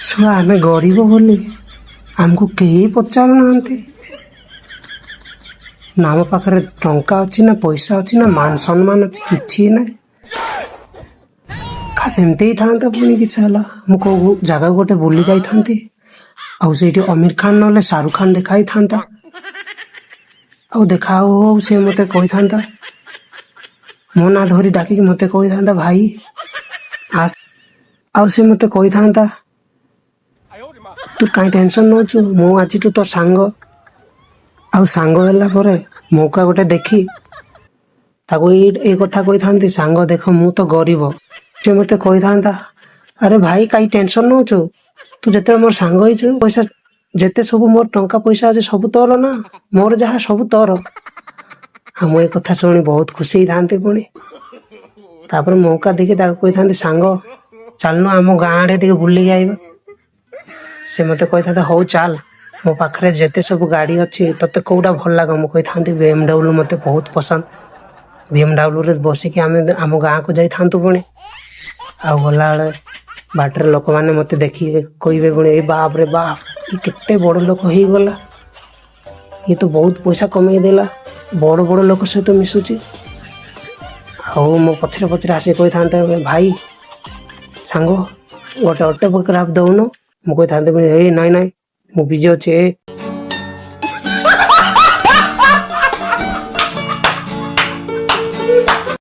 ଶୁଣ, ଆମେ ଗରିବ ବୋଲି ଆମକୁ କେହି ପଚାରୁନାହାନ୍ତି। ନା ଆମ ପାଖରେ ଟଙ୍କା ଅଛି, ନା ପଇସା ଅଛି, ନା ମାନ ସମ୍ମାନ ଅଛି, କିଛି ନାହିଁ। ଖାସ୍ ଏମିତି ହେଇଥାନ୍ତା ପୁଣି କିଛି ହେଲା, ମୁଁ କୋଉ ଜାଗାକୁ ଗୋଟେ ବୁଲି ଯାଇଥାନ୍ତି ଆଉ ସେଇଠି ଅମିର ଖାନ ନହେଲେ ଶାହରୁଖ ଖାନ ଦେଖା ହେଇଥାନ୍ତା। ଆଉ ଦେଖା ହଉ ହଉ ସେ ମୋତେ କହିଥାନ୍ତା, ମୋ ନାଁ ଧରି ଡାକିକି ମୋତେ କହିଥାନ୍ତା, "ଭାଇ ଆସ।" ଆଉ ସେ ମୋତେ କହିଥାନ୍ତା, "ତୁ କାହିଁ ଟେନସନ୍ ନଉଛୁ? ମୁଁ ଆଜିଠୁ ତୋ ସାଙ୍ଗ।" ଆଉ ସାଙ୍ଗ ହେଲା ପରେ ମୌକା ଗୋଟେ ଦେଖି ତାକୁ ଏଇ କଥା କହିଥାନ୍ତି, "ସାଙ୍ଗ, ଦେଖ, ମୁଁ ତ ଗରିବ।" ସେ ମୋତେ କହିଥାନ୍ତା, "ଆରେ ଭାଇ, କାହିଁ ଟେନସନ୍ ନଉଛୁ? ତୁ ଯେତେବେଳେ ମୋର ସାଙ୍ଗ ହେଇଛୁ, ପଇସା ଯେତେ ସବୁ ମୋର ଟଙ୍କା ପଇସା ଅଛି, ସବୁ ତୋର ନା, ମୋର ଯାହା ସବୁ ତୋର।" ଆଉ ମୁଁ ଏ କଥା ଶୁଣି ବହୁତ ଖୁସି ହେଇଥାନ୍ତି। ପୁଣି ତାପରେ ମୌକା ଦେଖି ତାକୁ କହିଥାନ୍ତି, "ସାଙ୍ଗ, ଚାଲୁନୁ ଆମ ଗାଁ ଆଡ଼େ ଟିକେ ବୁଲିକି ଆଇବା।" ସେ ମୋତେ କହିଥାନ୍ତା, "ହଉ ଚାଲ, ମୋ ପାଖରେ ଯେତେ ସବୁ ଗାଡ଼ି ଅଛି, ତୋତେ କୋଉଟା ଭଲ ଲାଗେ?" ମୁଁ କହିଥାନ୍ତି, "ବିଏମଡବ୍ଲ୍ୟୁ ମୋତେ ବହୁତ ପସନ୍ଦ।" ବିଏମଡବ୍ଲ୍ୟୁରେ ବସିକି ଆମେ ଆମ ଗାଁକୁ ଯାଇଥାନ୍ତୁ। ପୁଣି ଆଉ ଗଲାବେଳେ ବାଟରେ ଲୋକମାନେ ମୋତେ ଦେଖିକି କହିବେ ପୁଣି, "ଏଇ ବାପରେ ବାପ, ଇଏ କେତେ ବଡ଼ ଲୋକ ହେଇଗଲା! ଇଏ ତ ବହୁତ ପଇସା କମେଇ ଦେଲା, ବଡ଼ ବଡ଼ ଲୋକ ସହିତ ମିଶୁଛି।" ଆଉ ମୋ ପଛରେ ପଛରେ ଆସି କହିଥାନ୍ତେ, "ଭାଇ, ସାଙ୍ଗ, ଗୋଟେ ଅଟୋଗ୍ରାଫ ଦଉନୁ?" ମୁଁ କହିଥାନ୍ତି ପୁଣି, "ଏଇ, ନାଇଁ ନାଇଁ, ମୁଁ ବିଜି ଅଛି ଏ।"